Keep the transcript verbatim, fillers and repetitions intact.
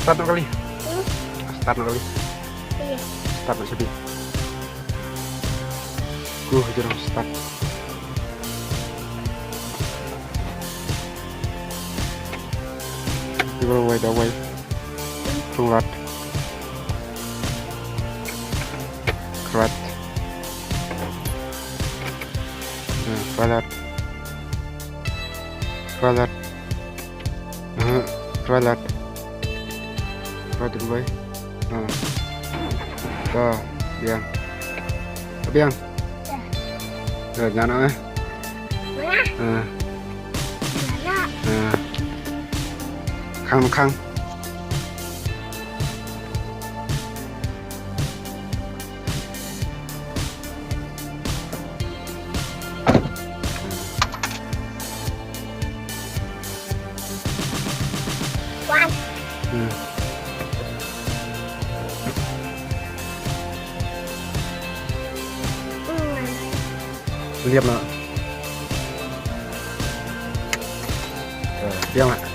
Start noh kali. Start noh kali. Start noh shabi. Ku hajar start. Ibar wai da wai. Rung lat. Krat. Krat. Krat. Krat. Krat bai. Ka biang. Ka biang. Ka nyana eh. Khang khang. Liam na. Liam na. Liam na.